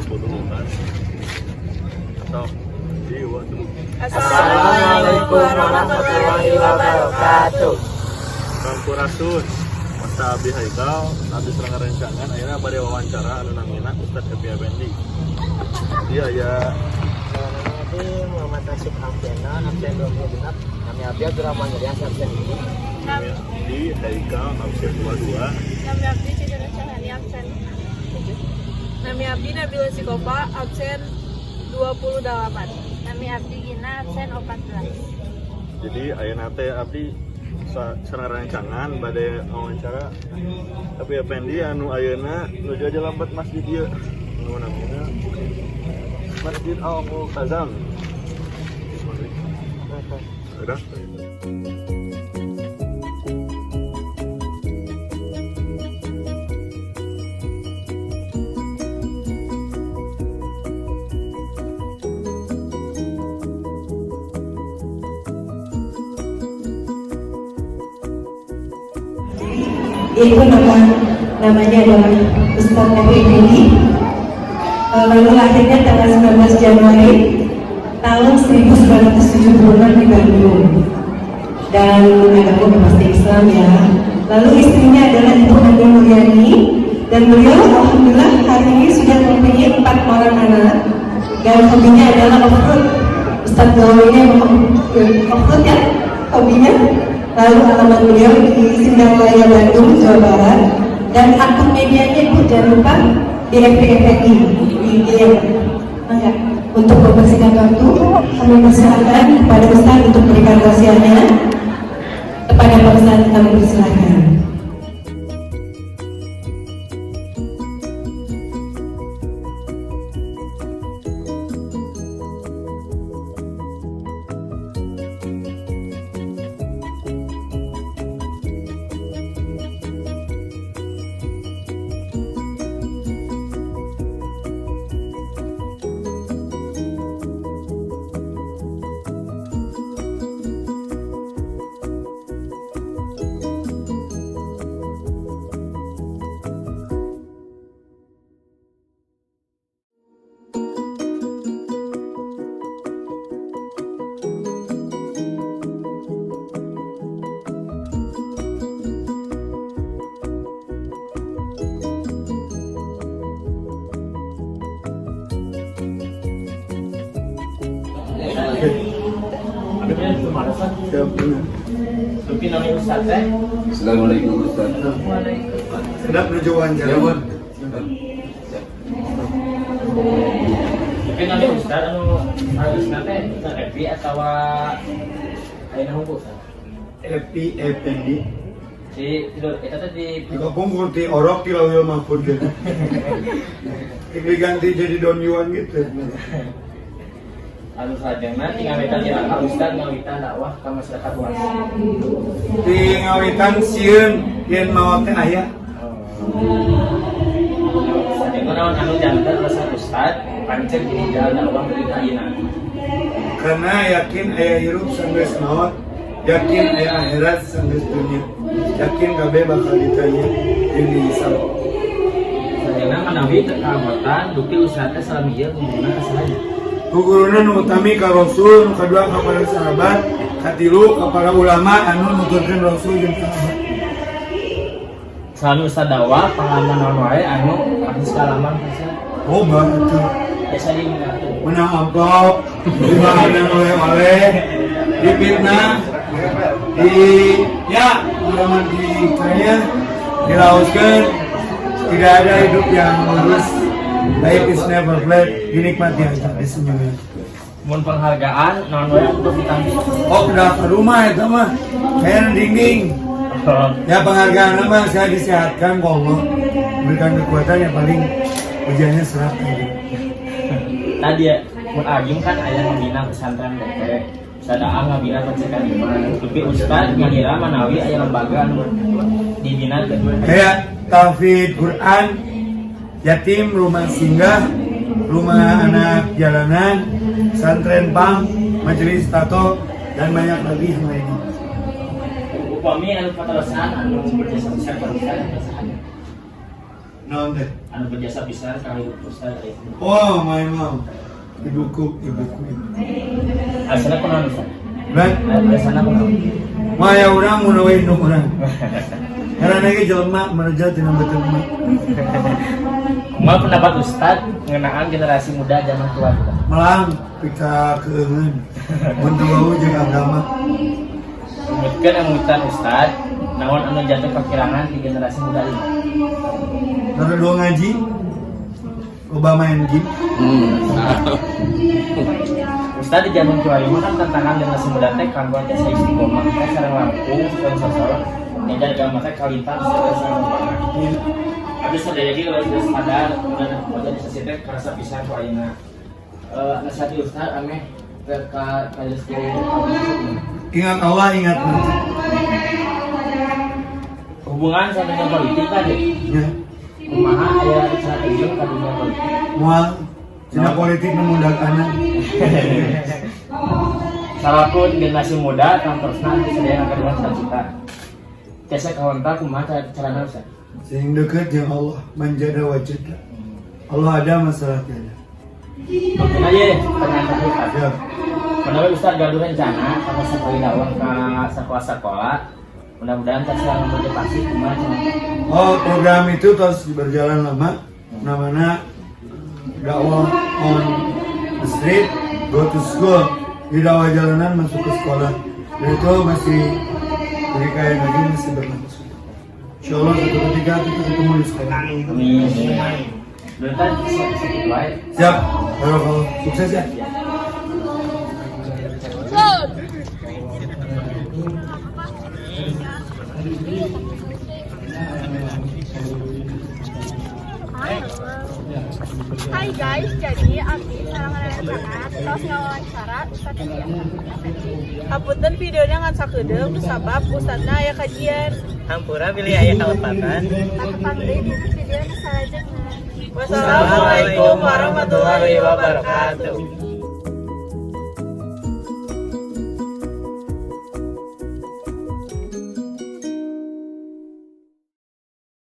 Foto-fotoan. Sok, iya tuh. Assalamualaikum warahmatullahi wabarakatuh. Sampurasun. Masa Abi Haikal, abdi sareng rencangan, akhirnya bade wawancara anu namina Ustaz Epi Effendi. Iya ya. Nama abdi Muhammad Rasyid Ampiana, absen 26. Nami abdi Abdurrahman Ilyas, absen 5. Nami Abdi Haikal absen 22. Nami abdi Cidana Cahyani, absen 7. Nami abdi Nabila Sikopa, absen 28. Nami abdi Gina, absen 14. Jadi ayeuna teh abdi sareng rencangan bade wawancara Epi Effendi anu ayeuna nuju aja lambat masjid ieu. Anu namina Masjid Al Multazam. Udah. Yaitu namanya adalah Ustadz Epi Effendi. Lalu lahirnya tanggal 19 Januari tahun 1976 di Bandung dan agama pasti Islam ya. Lalu istrinya adalah Ibu Andi Mulyani dan beliau alhamdulillah hari ini sudah mempunyai 4 orang anak dan hobinya adalah off-road. Ustadz Gaul ini off-road ya hobinya. Lalu alamat beliau di Sindanglaya, Bandung, Jawa Barat. Dan akun medianya Ibu jangan lupa di FPFI di IG. Enggak. Untuk mempersingkat waktu, kami persilakan kepada Ustaz untuk memberikan tausiahnya. Kepada Pak Ustaz kami persilakan. Siap. Mungkin nami Ustaz teh. Assalamualaikum Ustaz. Sedap menuju wawancara. Mungkin nami Ustaz anu harusna teh Ustaz Epi atawa ayeuna hukum Ustaz. Epi Effendi. Di tidur eta teh di Di kapungkur ti orok ti Lauhil Mahfud gitu. Diganti jadi Don Yuan gitu. Anu sajengna ti ngawitan iraha Ustaz ngawitan dakwah ka masyarakat luas. Di ngawitan sieun yen maot teh aya. Sajengna naon anu janten resep Ustaz pancen di jalan dakwah berita ayeuna. Karena yakin aya hirup sanggeus maot, yakin aya akhirat sanggeus dunia. Yakin kabeh bakal ditanya jeung dihisab. Sajengna manawi teu kaangotan bukti Ustaz teh salami ieu guruna ka saha? Guruna nu utami ka Rasul, nu kadua ka para sahabat, katilu ka para ulama anu nuturkeun Rasul jeung sahabat. Salami Ustaz dakwah pengalaman naon wae anu harus kalaman Ustaz. Loba atuh. Biasa di mengatur. Menang amplop, dimakanan oleh-oleh, dipitnah, di ya pengalaman di kayaknya dilauskan, tidak ada hidup yang lurus, life is never flat, dinikmati aja, disenyumi. Mun penghargaan naon wae untuk ditampi. Oh, udah ke rumah itu mah, kayak dinding. Ya penghargaan mah saya disehatkan kok Allah, berikan kekuatan yang paling ujiannya serat gitu. Tadi ya, mun Agim kan aya ngabina pesantren DP. Ustaz Aang ngabina pencegahan iman. Tapi Ustaz ngira manawi aya lembaga anu dibina teh. Kayak tahfidz Quran, yatim, rumah singgah, rumah anak jalanan, pesantren pang, majelis tato, dan banyak lagi yang lainnya. Upami anu patarosan anu berjasa besar ka Ustaz saha? Naon teh? Anu berjasa pisan ka hidup Ustad aya? Oh, my mom. Ibuku, ibuku, ibu. Alasanna kunaon, Ustad? Baik. Alasanna kunaon? Maya urang mun we indung urang. Karena ge jelema mereja tina beuteung mah. Kumaha pendapat Ustad ngeunaan generasi muda zaman tua kita? Melang pika keungeun. Mun teu wawuh jeung agama. Numutkeun emutan Ustad, naon anu janten kakirangan di generasi muda ini? Karena dua ngaji, loba main game. Ustad, di zaman kiwari mah kan tantangan generasi muda teh kanggo jasa istiqomah teh sareng langkung sesuai sosok ngejar agama teh kalintang sesuai sareng rupana. Abis sadaya ge geus sadar dan organisasi teh karasa pisan ku ayeuna. Nasihat Ustad ameh ke ka ka Ingat Allah, ingat mati. Hubungan sama dunia politik tadi. Ya. Kumaha, aya rencana terjun ke dunia politik? Moal cina politik nu mudak anak. Salaku generasi muda tangtosna abdi sadaya ngagaduhan cita-cita. Tiasa kahontal kumaha carana, Ustaz? Sing deket jeung Allah, man jadda wajada. Allah ada, masalah tiada. Oke aja pertanyaan terakhir, Ustaz. Siap. Menawi Ustaz gaduh rencana ka sekali dakwah ke sekolah-sekolah, mudah-mudahan tiasa memotivasi, kumaha cenah? Oh, program itu terus berjalan lama. Namanya dakwah on the street, go to school. Di dakwah jalanan masuk ke sekolah. Dan itu masih jadi kayak lagi masih berlangsung. Insya Allah suatu ketika kita ketemu di sekolah. Amin. Bentar, sedikit wae. Siap, barakallah. Sukses ya. Ya. Load. Hai guys, jadi abdi sareng rerencangan tos ngawawancara Ustadz Effendi. Hapunten videonya ngan sakedeung sabab ustadna aya kajian. Hampura bilih aya kalepatan. Patepang deui dina video nu salajengna. Wassalamualaikum warahmatullahi wabarakatuh.